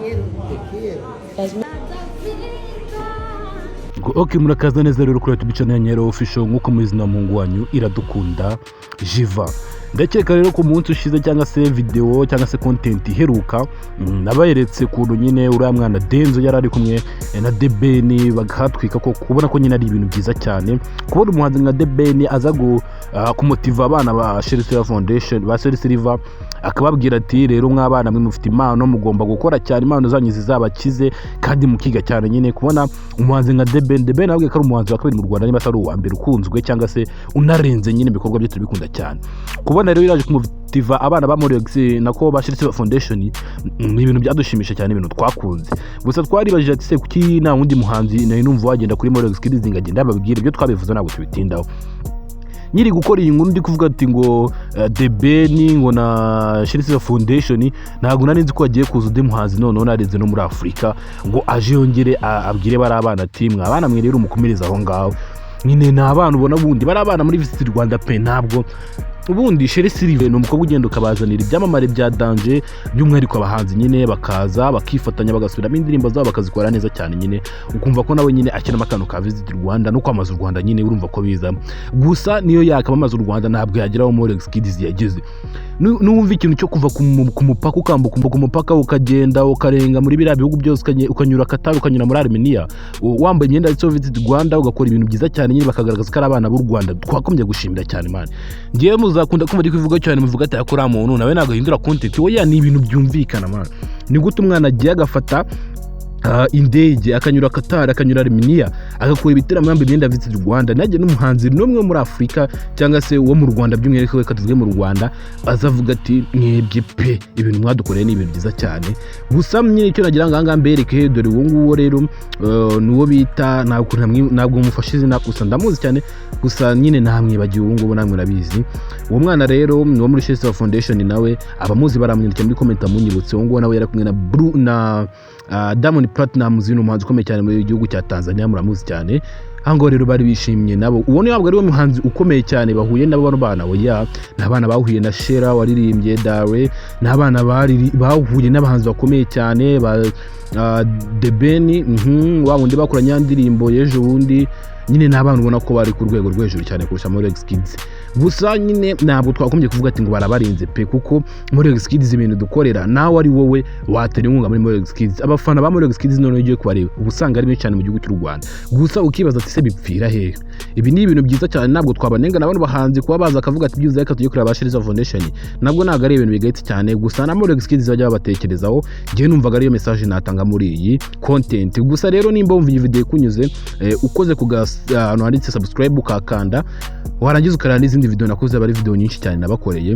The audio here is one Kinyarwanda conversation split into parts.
Quiero, te quiero. Ok, murakaza neza rero kuri YouTube channel ya Nyero Official. Nk'uko mubizi na muhungu wanyu Iradukunda Jiva. Ndakeka rero ku munsi ushize, cyangwa se video, cyangwa se content iheruka, nabayeretse ukuntu nyine uriya mwana Denzo yari ari kumwe na The Ben, bagahatwika ko kubona ko nyine ari ibintu byiza cyane kubona umuhanzi nka The Ben aza kumotiva abana ba Sherrie Silver Foundation, ba Sherrie Silver, akababwira ati: "Rero mwabana mwe, mufite impano, mugomba gukora cyane, impano zanyu zizabakize kandi mukiga cyane." Nyine kubona umuhanzi nka The Ben, The Ben nababwiye ko ari umuhanzi wa kabiri mu Rwanda, niba atari uwa mbere ukunzwe cyangwa se unarenze nyine, ibikorwa bye turabikunda cyane. Kubona rero yaje kumutiva abana ba Morex, nako ba Sherrie Silver Foundation, ni ibintu byadushimisha cyane, ibintu twakunze. Gusa twaribajije ati: "Se kuki nta wundi muhanzi nari numva wagenda kuri Morex Kids ngo agende ababwire?" Ibyo twabivuze, ntabwo tubitindaho. Nyiri gukora iyi nkuru ndi kuvuga ati ngo The Ben ngo na Sherrie Silver Foundation, ntabwo nari nzi ko hagiye kuza undi muhanzi noneho narenze no muri Afurika ngo aje yongere abwire bari abana ati: "Mwa abana mwe rero, mukomereze aho ngaho." Nyine ni abana ubona bundi bari abana muri Visit Rwanda pe. Ntabwo ubundi Sherrie Silver ni umukobwa ugenda ukabazanira ibyamamare bya danger, by'umwihariko abahanzi nyine, bakaza bakifatanya, bagasubiramo indirimbo zabo, bakazikora neza cyane. Nyine ukumva ko nawe nyine ashyiramo akantu ka Visit Rwanda no kwamamaza u Rwanda, nyine urumva ko biza. Gusa niyo yakamamaza u Rwanda, ntabwo yageraho Morex Kids yageze. Nuwumva ikintu cyo kuva ku mupaka, ukambuka ku mupaka, ukagenda ukarenga muri biriya bihugu byose, ukanyura Qatar, ukanyura muri Armenia, wambaye imyenda yanditseho Visit Rwanda, ugakora ibintu byiza cyane nyine, bakagaragaza ko ari abana b'u Rwanda, twakomeje gushimira cyane. Man, ngewe muzakunda kumva ndi kubivuga cyane, muvuga ati: "Akora muntu nawe ntabwo ahindura content." Oya, ni ibintu byumvikana man. Ni gute umwana agiye agafata indege, akanyura Qatar, akanyura Armenia, agakora ibitaramo yambaye imyenda ya Visit Rwanda, ntihagire n'umuhanzi n'umwe wo muri Afurika cyangwa se wo mu Rwanda by'umwihariko, reka tuvuge mu Rwanda, azavuga ati: "Mwebwe pe, ibintu mwadukoreye ni ibintu byiza cyane"? Gusa nyine icyo nagira ngo ahangaha mbereke, dore uwo nguwo rero, ni uwo bita, ntabwo mufashe izina, gusa ndamuzi cyane, gusa nyine namwibagiwe ubu ngubu, namwe urabizi. Uwo mwana rero ni uwo muri Sherrie Silver Foundation, nawe abamuzi baramwandikira muri comment amunyibutse. Uwo nguwo nawe yari kumwe na Bru na Diamond Platnumz, ni umuhanzi ukomeye cyane mu gihugu cya Tanzania, muramuzi cyane. Aha ngaho rero bari bishimye nabo. Uwo ntabwo ari we muhanzi ukomeye cyane bahuye nabo bano bana, oya. Ni abana bahuye na Shera waririmbye Dare, ni abana bahuye n'abahanzi bakomeye cyane ba The Ben, wa wundi bakoranye ya ndirimbo y'ejo bundi. Nyine ni abana ubona ko bari ku rwego rwo hejuru cyane kurusha Morex Kids. Gusa nyine ntabwo twagombye kuvuga ati ngo barabarenze pe, kuko Morex Kids ibintu dukorera, nawe ari wowe watera inkunga muri Morex Kids. Abafana ba Morex Kids noneho ugiye kubareba, uba usanga ari benshi cyane mu gihugu cy'u Rwanda. Gusa ukibaza ati: "Se bipfira hehe?" Ibi ni ibintu byiza cyane, ntabwo twabanenga na bano bahanzi kuba baza akavuga ati: "Byibuze reka tujye kureba ba Sherrie Foundation." Nabwo ntabwo ari ibintu bigayitse cyane, gusa na Morex Kids bajya babatekerezaho. Njyewe numvaga ariyo message natanga muri iyi content. Gusa rero nimba wumva iyi video ikunyuze, ukoze ku ahantu handitse subscribe, ukakanda, warangiza ukareba n'izindi video nakoze, aba ari video nyinshi cyane nabakoreye,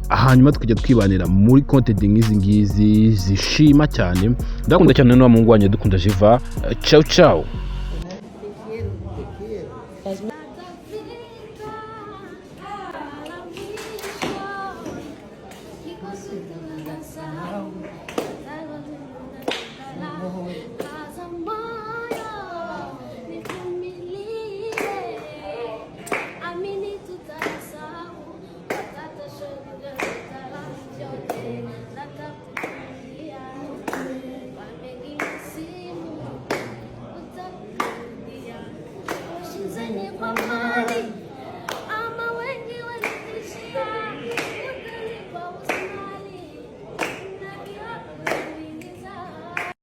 hanyuma tukajya twibanira muri content nk'izi ngizi zishima cyane. Ndakunda cyane n'uwa muhungu wanjye dukunda Jiva. Ciao ciao.